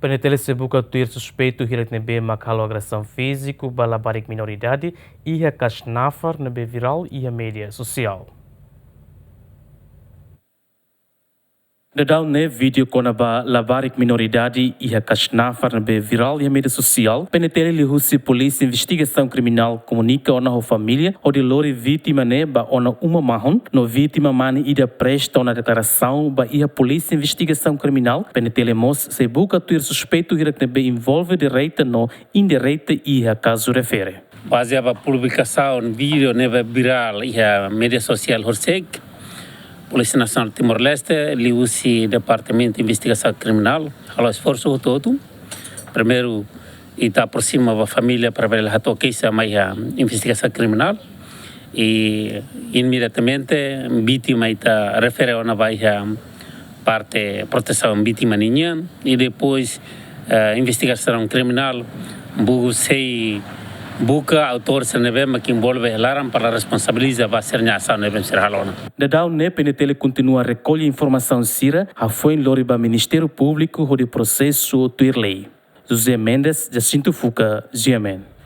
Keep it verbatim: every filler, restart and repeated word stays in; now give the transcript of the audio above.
PNTL sei buka tuir suspeitu hirak ne'ebé mak halo agresaun fíziku ba labarik minoridade iha kazu nafar ne'ebé virál iha média sosiál. Daudaun ne'e vídeo kona-ba labarik minoridade iha kazu nafar ne'ebé virál iha média sosiál, PNTL liuhusi Polísia Investigasaun Kriminál komunika ona ho família hodi lori vítima ne'e ba ona uma mahon, no vítima mane ida presta ona deklarasaun ba iha Polísia Investigasaun Kriminál. PNTL mós sei buka tuir suspeitu hirak ne'ebé envolve direta no indireta iha kazu refere. Bazeia ba publikasaun vídeo ne'ebé virál iha média sosiál horisehik, Polísia Nasionál Timor-Leste liuhusi Departamentu Investigasaun Kriminál halo esforsu hotu-hotu. Primeiru, ita aprosima ba família para bele hato'o keixa mai iha investigasaun kriminál. I imediatamente vítima ita refere ona ba iha parte protesaun vítima ninian, i depois, eh, investigasaun kriminál buka, sei buka autór sira ne'ebé mak envolve iha laran para responsabiliza ba sira-nia asaun ne'ebé sira halo ona. Daudaun ne'e PNTL kontinua rekolla informasaun sira, hafoin lori ba Ministériu Públiku hodi prosesu tuir lei. José Mendes, Jacinto Fuca, GMN.